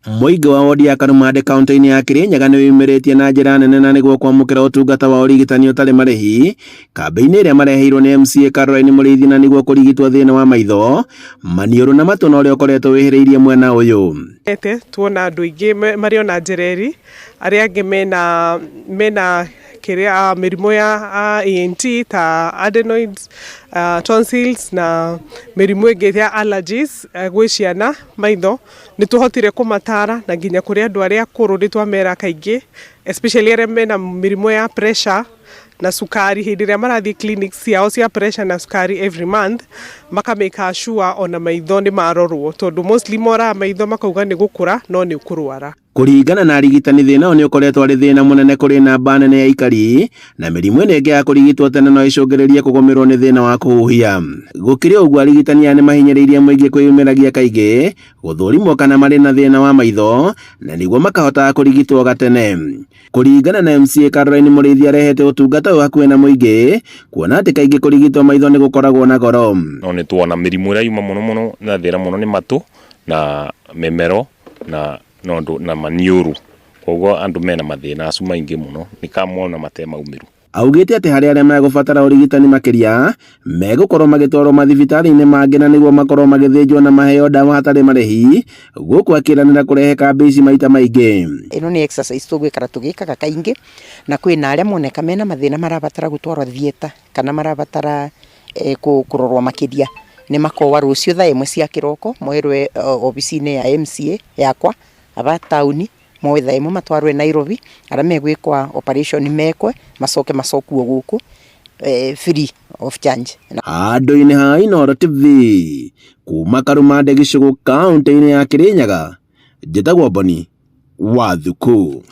Mũingĩ wa wodi ya Karumande kaunti-inĩ ya Kirinyaga nĩ wĩyumĩrĩtie na njĩra nene na nĩguo kwamũkĩra ũtungata wa ũrigitani ũtarĩ marĩhi kambĩ-inĩ ĩrĩa mareheirwo nĩ MCA Caroline Mũrĩithi na nĩguo kũrigitwo thĩna wa maitho, maniũrũ na matũ na ũrĩa ũkoretwo wĩhĩrĩirie mwena ũyũ. Ete tuona andũ aingĩ marĩ ona njereri, arĩa angĩ mena kĩrĩa mĩrimũ ya ENT ta adenoids, tonsils na mĩrimũ ĩngĩ ya allergies gwĩ ciana maitho. Nĩ tũhotire kũmatara na nginya kũrĩ andũ arĩa akũrũ nĩ twamera kaingĩ, especially arĩa mena mĩrimũ ya pressure na cukari, hĩndĩ ĩrĩa marathiĩ clinic ciao cia pressure na cukari every month, makamĩka sure ona maitho nĩ marorwo, tondũ mostly moraga maitho makauga nĩ gũkũra no nĩ kũrwara. Kũringana na arigitani, thĩna ũyũ nĩ ũkoretwo arĩ thĩna mũnene kũrĩ namba nene ya aikari, na mĩrimũ ĩno ĩngĩ ya kũrigitwo tene no ĩcũngĩrĩrie kũgũmĩrwo nĩ thĩna wa kũhuhia. Gũkĩrĩ ũguo, arigitani aya nĩ mahinyĩrĩirie mũingĩ kwĩyumĩragia kaingĩ gũthũrimwo kana marĩ na thĩna wa maitho na nĩguo makahotaga kũrigitwo gatene. Kũringana na MCA Caroline Mũrĩithi, arehete ũtungata ũyũ hakuhĩ na mũingĩ kuona atĩ kaingĩ kũrigitwo maitho nĩ gũkoragwo na goro. No nĩ tuona mĩrimũ ĩrĩa yuma mũno mũno na thĩna mũno nĩ matũ na mĩmero na nondũ na maniũrũ, koguo andũ mena mathĩna acu maingĩ mũno nĩ kamona matemaumĩru. Augĩte atĩ harĩ arĩa megũbatara ũrigitani makĩria megũkorwo magĩtwarwo mathibitarĩ-inĩ mangĩ na nĩguo makorwo magĩthĩnjwo na maheo ndawa hatarĩ marĩhi, gũkũ akĩranĩra kũrehe kambĩ ici maita maingĩ. Ĩno nĩ exercise tũgwĩkara tũgĩkaga kaingĩ, na kwĩna arĩa moneka mena mathĩna marabatara gũtwarwo theatre kana marabatara kũrorwo makĩria, nĩ makowa rũciũ thaa 1 cia kĩroko moerwe obici-inĩ ya MCA yakwa aba taũni, moe thaa 1 matwarwe Nairobi, arĩa megwĩkwa operation mekwe, macoke macokuo gũkũ free of charge. Handũ-inĩ ha Inooro TV kuma Karumande gĩcũgũ kaunti-inĩ ya Kirinyaga, njĩtagwo Boni wa Thuku.